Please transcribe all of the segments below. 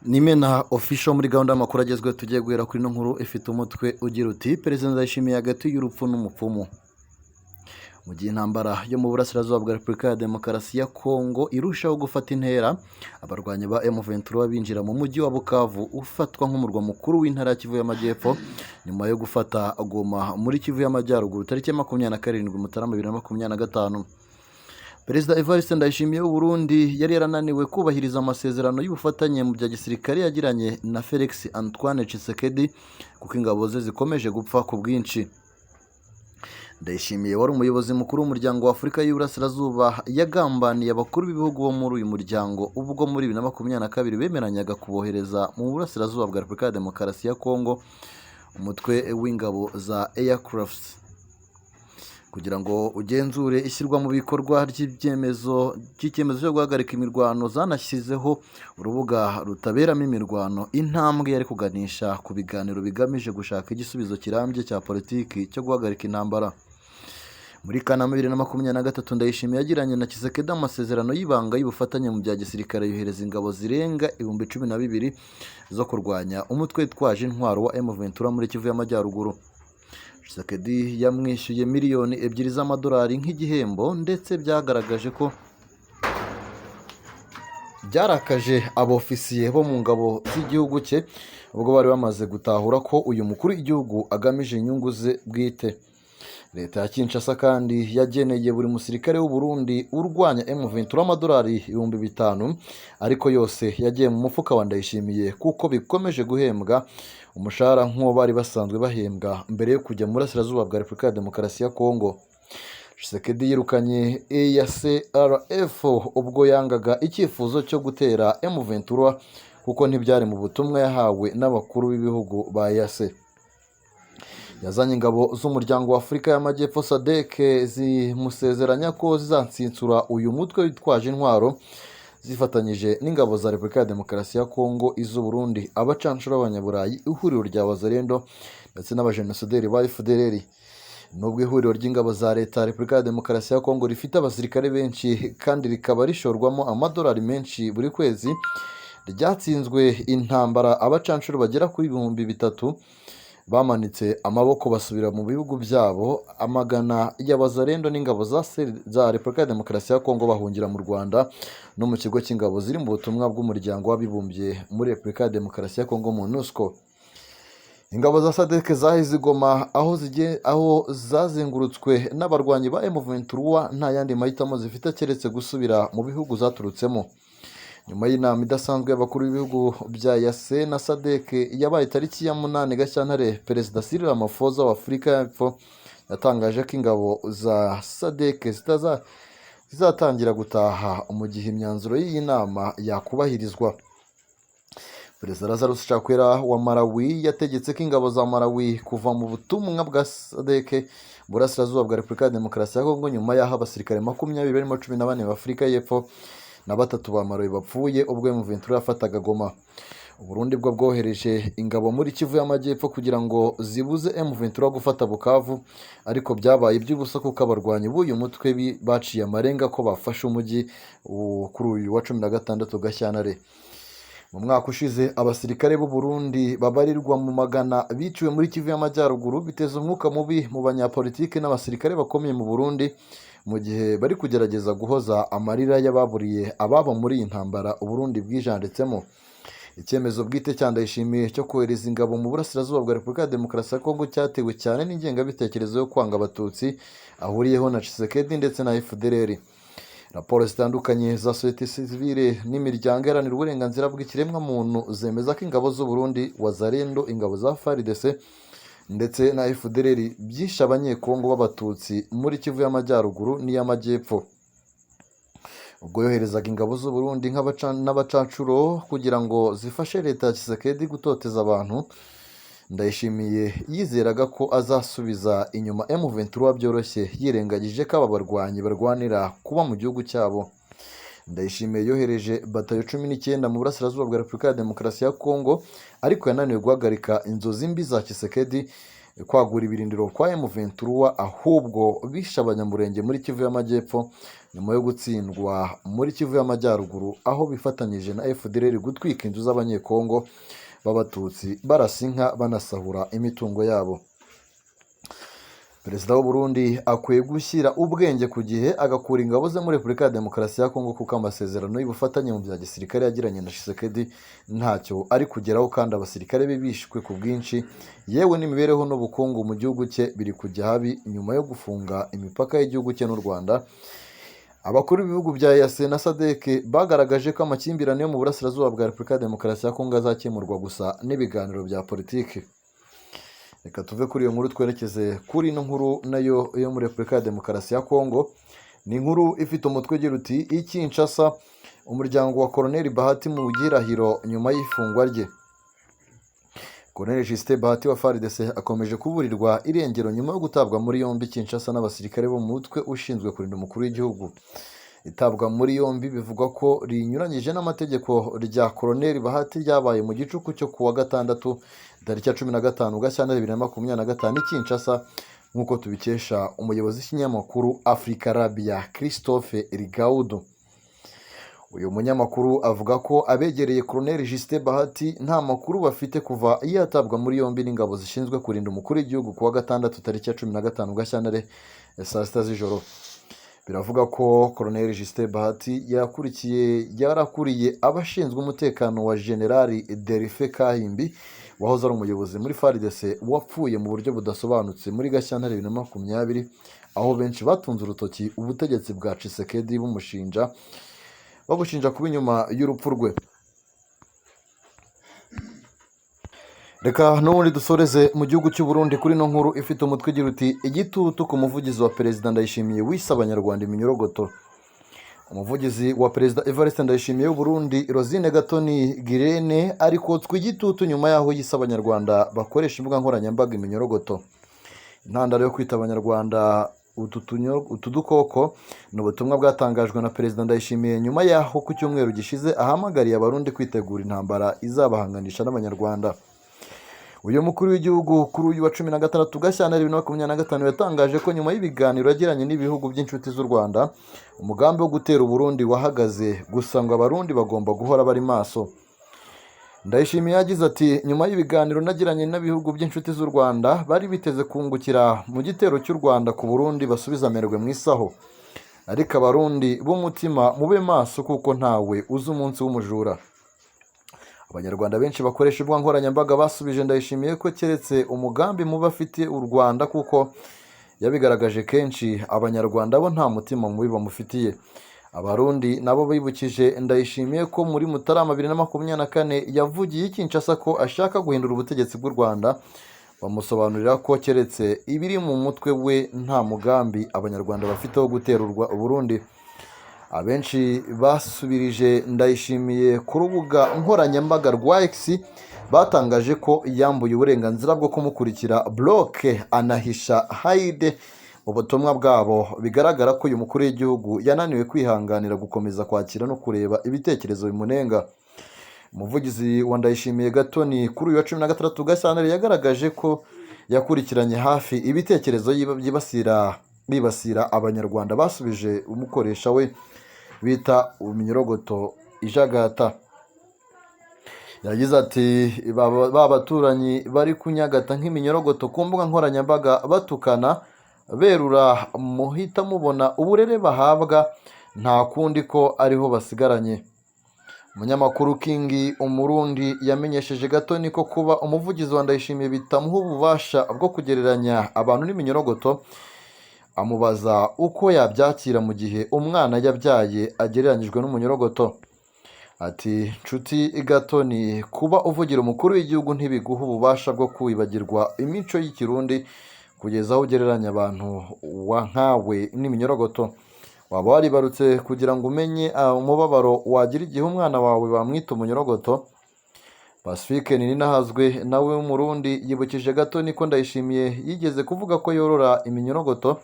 Ni Imena Official muri gahunda y'amakuru agezweho. Tugiye guhera kuri ino nkuru ifite umutwe ugira uti: "Perezida Ndayishimiye hagati y'urupfu n'umupfumu." Mu gihe intambara yo mu burasirazuba bwa Repubulika ya Demokarasi ya Kongo irushaho gufata intera, abarwanyi ba M23 binjira mu mujyi wa Bukavu ufatwa nk'umurwa mukuru w'intara ya Kivu y'Amajyepfo, nyuma yo gufata Goma muri Kivu y'Amajyaruguru tariki ya 27 Mutarama 2025. Perezida Evariste Ndayishimiye w'u Burundi yari yarananiwe kubahiriza amasezerano y'ubufatanye mu bya gisirikare yagiranye na Felix Antoine Tshisekedi, kuko ingabo ze zikomeje gupfa ku bwinshi. Ndayishimiye wari umuyobozi mukuru w'umuryango wa Afurika y'Iburasirazuba yagambaniye abakuru b'ibihugu bo muri uyu muryango ubwo muri 2022 bemeranyaga kubohereza mu burasirazuba bwa Repubulika ya Demokarasi ya Kongo umutwe w'ingabo za Aircrafts kugira ngo ugenzure ishyirwa mu bikorwa ry'ibyemezo ry'icyemezo cyo guhagarika imirwano. Zanashyizeho urubuga rutaberamo imirwano, intambwe yari kuganisha ku biganiro bigamije gushaka igisubizo kirambye cya politiki cyo guhagarika intambara. Muri Kanama 2023, Ndayishimiye yagiranye na Tshisekedi amasezerano y'ibanga y'ubufatanye mu bya gisirikare, yohereza ingabo zirenga 12,000 zo kurwanya umutwe witwaje intwaro wa M23 muri Kivu y'Amajyaruguru. Tshisekedi yamwishyuye miliyoni 2 z'amadolari nk'igihembo, ndetse byagaragaje ko byarakaje abofisiye bo mu ngabo z'igihugu cye ubwo bari bamaze gutahura ko uyu mukuru w'igihugu agamije inyungu ze bwite. Leta ya Kinshasa kandi yageneye buri musirikare w'u Burundi urwanya M23 amadolari 5000, ariko yose yagiye mu mufuka wa Ndayishimiye, kuko bikomeje guhembwa umushahara nk'uwo bari basanzwe bahembwa mbere yo kujya mu burasirazuba bwa Repubulika ya Demokarasi ya Kongo. Tshisekedi yirukanye EACRF ubwo yangaga icyifuzo cyo gutera M23, kuko ntibyari mu butumwa yahawe n'abakuru b'ibihugu ba EAC. Yazanye ingabo z'umuryango wa Afurika y'Amajyepfo SADC, zimusezeranya ko zizatsinsura uyu mutwe witwaje intwaro zifatanyije n'ingabo za Repubulika ya Demokarasi ya Kongo, iz'u Burundi, abacanshuro b'Abanyaburayi, ihuriro rya Wazalendo ndetse n'abajenosideri ba FDLR. Nubwo ihuriro ry'ingabo za leta ya Repubulika ya Demokarasi ya Kongo rifite abasirikare benshi kandi rikaba rishorwamo amadolari menshi buri kwezi, ryatsinzwe intambara, abacanshuro bagera kuri 3000 bamanitse amaboko basubira mu bihugu byabo, amagana y'Abazalendo n'ingabo za Repubulika ya Demokarasi ya Kongo bahungira mu Rwanda no mu kigo cy'ingabo ziri mu butumwa bw'umuryango w'abibumbye muri Repubulika ya Demokarasi ya Kongo, MONUSCO. Ingabo za SADC zaheze i Goma aho zazengurutswe n'abarwanyi ba M23, nta yandi mahitamo zifite keretse gusubira mu bihugu zaturutsemo. Nyuma y'inama idasanzwe y'abakuru b'ibihugu bya EAC na SADC yabaye tariki ya 8 Gashyantare, Perezida Cyril Ramaphosa wa Afurika y'Epfo yatangaje ko ingabo za SADC zizatangira gutaha mu gihe imyanzuro y'iyi nama yakubahirizwa. Perezida Lazarus Chakwera wa Malawi yategetse ko ingabo za Malawi kuva mu butumwa bwa SADC mu burasirazuba bwa Repubulika ya Demokarasi ya Kongo, nyuma y'aho abasirikare 20 barimo 14 ba Afurika y'Epfo na batatu ba Malawi bapfuye ubwo M23 yafataga Goma. Uburundi bwo bwohereje ingabo muri Kivu y'Amajyepfo kugira ngo zibuze M23 gufata Bukavu, ariko byabaye iby'ubusa kuko abarwanyi b'uyu mutwe baciye amarenga ko bafashe umujyi kuri uyu wa 16 Gashyantare. Mu mwaka ushize, abasirikare b'u Burundi babarirwa mu magana biciwe muri Kivu y'Amajyaruguru, biteza umwuka mubi mu banyapolitiki n'abasirikare bakomeye mu Burundi, mu gihe bari kugerageza guhoza amarira y'ababuriye ababo muri iyi ntambara Uburundi bwijanditsemo. Icyemezo bwite cya Ndayishimiye cyo kohereza ingabo mu burasirazuba bwa Repubulika ya Demokarasi ya Kongo cyatewe cyane n'ingengabitekerezo yo kwanga Abatutsi ahuriyeho na Tshisekedi ndetse na FDLR. Raporo zitandukanye za sosiyete sivile n'imiryango iharanira uburenganzira bw'ikiremwamuntu zemeza ko ingabo z'u Burundi, Wazalendo, ingabo za FARDC ndetse na FDLR byishe Abanyekongo b'Abatutsi muri Kivu y'Amajyaruguru n'iy'Amajyepfo. Ubwo yoherezaga ingabo z'u Burundi n'abacancuro kugira ngo zifashe leta ya Tshisekedi gutoteza abantu, Ndayishimiye yizeraga ko azasubiza inyuma M23 byoroshye, yirengagije ko aba barwanyi barwanira kuba mu gihugu cyabo. Ndayishimiye yohereje batayo 19 mu burasirazuba bwa Repubulika ya Demokarasi ya Kongo, ariko yananiwe guhagarika inzozi mbi za Tshisekedi. kwagura ibirindiro kwa M23, ahubwo bishe Abanyamurenge muri Kivu y'Amajyepfo nyuma yo gutsindwa muri Kivu y'Amajyaruguru, aho bifatanyije na FDLR gutwika inzu z'Abanyekongo b'Abatutsi, barasa inka, banasahura imitungo yabo. Perezida w'u Burundi akwiye gushyira ubwenge ku gihe, agakura ingabo ze muri Repubulika ya Demokarasi ya Kongo, kuko amasezerano y'ubufatanye mu bya gisirikare yagiranye na Tshisekedi ntacyo ari kugeraho, kandi abasirikare be bishwe ku bwinshi, yewe n'imibereho n'ubukungu mu gihugu cye biri kujya habi nyuma yo gufunga imipaka y'igihugu cye n'u Rwanda. Abakuru b'ibihugu bya EAC na SADC bagaragaje ko amakimbirane yo mu burasirazuba bwa Repubulika ya Demokarasi ya Kongo azakemurwa gusa n'ibiganiro bya politiki. Reka tuve kuri iyo nkuru twerekeze kuri ino nkuru nayo yo muri Repubulika ya Demokarasi ya Kongo. Ni inkuru ifite umutwe ugira uti: "I Kinshasa, umuryango wa Colonel Bahati mu gihirahiro nyuma y'ifungwa rye." Colonel Justin Bahati wa FARDC akomeje kuburirwa irengero nyuma yo gutabwa muri yombi Kinshasa n'abasirikare bo mu mutwe ushinzwe kurinda umukuru w'igihugu. Itabwa muri yombi bivugwa ko rinyuranyije n'amategeko rya Colonel Bahati ryabaye mu gicuku cyo kuwa gatandatu, tariki ya 15 Gashyantare 2025 i Kinshasa, nk'uko tubikesha umuyobozi w'ikinyamakuru Africa Arabia, Christophe Rigaudo. Uyu munyamakuru avuga ko abegereye Colonel Justin Bahati nta makuru bafite kuva yatabwa muri yombi n'ingabo zishinzwe kurinda umukuru w'igihugu kuwa gatandatu, tariki ya 15 Gashyantare, saa 6 z'ijoro. Biravuga ko Colonel Justin Bahati yakurikiye yarakuriye abashinzwe umutekano wa Generali Delphin Kahimbi, wahoze ari umuyobozi muri FARDC, wapfuye mu buryo budasobanutse muri Gashyantare 2020, aho benshi batunze urutoki ubutegetsi bwa Tshisekedi babushinja kuba inyuma y'urupfu rwe. Reka n'ubundi dusoreze mu gihugu cy'u Burundi kuri ino nkuru ifite umutwe ugira uti: "Igitutu ku muvugizi wa Perezida Ndayishimiye wise Abanyarwanda iminyorogoto." Umuvugizi wa Perezida Evariste Ndayishimiye w'u Burundi, Rosine Gatoni Girene, ari kotswa igitutu nyuma y'aho yise Abanyarwanda bakoresha imbuga nkoranyambaga iminyorogoto. Intandaro yo kwita Abanyarwanda utu dukoko ni ubutumwa bwatangajwe na Perezida Ndayishimiye nyuma y'aho ku cyumweru gishize ahamagariye Abarundi kwitegura intambara izabahanganisha n'Abanyarwanda. Uyu mukuru w'igihugu kuri uyu wa 16 Gashyantare 2025 yatangaje ko nyuma y'ibiganiro yagiranye n'ibihugu by'inshuti z'u Rwanda, umugambi wo gutera u Burundi wahagaze, gusa ngo Abarundi bagomba guhora bari maso. Ndayishimiye yagize ati: "Nyuma y'ibiganiro nagiranye n'ibihugu by'inshuti z'u Rwanda, bari biteze kungukira mu gitero cy'u Rwanda ku Burundi basubiza amerwe mu isaho. Ariko Abarundi b'umutima mube maso, kuko ntawe uzi umunsi w'umujura." Abanyarwanda benshi bakoresha imbuga nkoranyambaga basubije Ndayishimiye ko keretse umugambi mubi afitiye u Rwanda, kuko yabigaragaje kenshi, Abanyarwanda bo nta mutima mubi bamufitiye. Abarundi nabo bibukije Ndayishimiye ko muri Mutarama 2024 yavugiye i Kinshasa ko ashaka guhindura ubutegetsi bw'u Rwanda, bamusobanurira ko keretse ibiri mu mutwe we, nta mugambi Abanyarwanda bafite wo gutera u Burundi. Abenshi basubirije Ndayishimiye ku rubuga nkoranyambaga rwa X batangaje ko yambuye uburenganzira bwo kumukurikira, block, anahisha, hide ubutumwa bwabo. Bigaragara ko uyu mukuru w'igihugu yananiwe kwihanganira gukomeza kwakira no kureba ibitekerezo bimunenga. Umuvugizi wa Ndayishimiye Gatoni kuri uyu wa 16 Gashyantare yagaragaje ko yakurikiranye hafi ibitekerezo bibasira Abanyarwanda basubije umukoresha we bita iminyorogoto ijagata. Yagize ati: "Ba baturanyi bari kunyagata nk'iminyorogoto ku mbuga nkoranyambaga, batukana berura, muhita mubona uburere bahabwa, nta kundi ko ariho basigaranye." Umunyamakuru King Umurundi yamenyesheje Gatoni ko kuba umuvugizi wa Ndayishimiye bitamuha ububasha bwo kugereranya abantu n'iminyorogoto, amubaza uko yabyakira mu gihe umwana yabyaye agereranyijwe n'umunyorogoto. Ati: "Nshuti Gatoni, kuba uvugira umukuru w'igihugu ntibiguha ububasha bwo kwibagirwa imico y'Ikirundi kugeza aho ugereranya abantu wa nkawe n'iminyorogoto. Waba waribarutse kugira ngo umenye umubabaro wagira igihe umwana wawe bamwita umunyorogoto?" Pacifique Nininahazwe nawe w'Umurundi yibukije Gatoni ko Ndayishimiye yigeze kuvuga ko yorora iminyorogoto,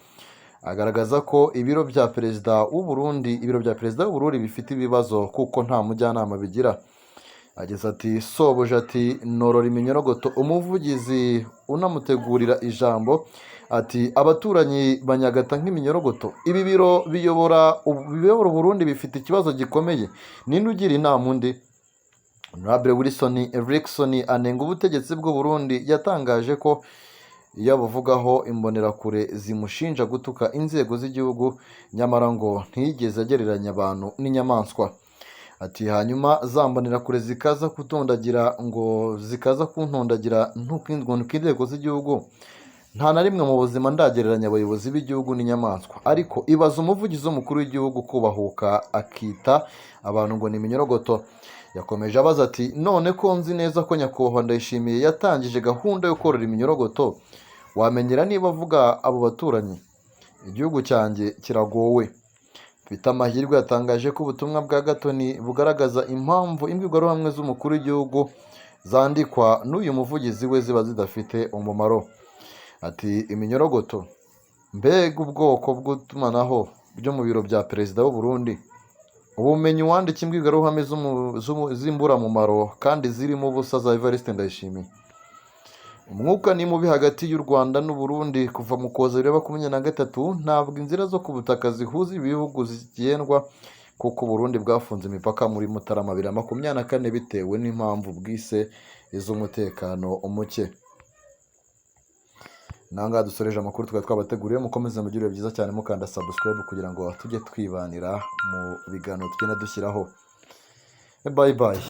agaragaza ko ibiro bya perezida w'u Burundi bifite ibibazo kuko nta mujyanama bigira. Agize ati: "Sobuja ati norora iminyorogoto." Umuvugizi unamutegurira ijambo ati: "Abaturanyi banyagata nk'iminyorogoto." Ibi biro biyobora Uburundi bifite ikibazo gikomeye. Ninde ugira inama undi? Honorable Wilson Erickson anenga ubutegetsi bw'u Burundi yatangaje ko iyo abuvugaho imbonerakure zimushinja gutuka inzego z'igihugu, nyamara ngo ntiyigeze agereranya abantu n'inyamaswa. Ati: "Hanyuma za mbonerakure zikaza kutondagira ngo zikaza kuntondagira ngo ntuke inzego z'igihugu. Nta na rimwe mu buzima ndagereranya abayobozi b'igihugu n'inyamaswa, ariko ibaza umuvugizi w'umukuru w'igihugu kubahuka akita abantu ngo ni iminyorogoto." Yakomeje abaza ati: "None ko nzi neza ko nyakubahwa Ndayishimiye yatangije gahunda yo korora iminyorogoto, wamenyera niba avuga abo baturanyi? Igihugu cyanjye kiragowe." Peter Mahirwe yatangaje ko ubutumwa bwa Gatoni bugaragaza impamvu imbwirwaruhame z'umukuru w'igihugu zandikwa n'uyu muvugizi we ziba zidafite umumaro. Ati: "Iminyorogoto, mbega ubwoko bw'itumanaho ryo mu biro bya perezida w'u Burundi! Ubumenyi uwandika imbwirwaruhame z'imburamumaro kandi zirimo ubusa za Evariste Ndayishimiye." Umwuka ni mubi hagati y'u Rwanda n'u Burundi kuva mu Kuboza 2023. Ntabwo inzira zo ku butaka zihuza ibihugu zigendwa kuko u Burundi bwafunze imipaka muri Mutarama 2024 bitewe n'impamvu bwise iz'umutekano muke. Nangaha dusoreje amakuru twari twabateguriye. Mukomeze mugire ibihe byiza cyane, mukanda subscribe kugira ngo tujye twibanira mu biganiro tugenda dushyiraho. Bye bye.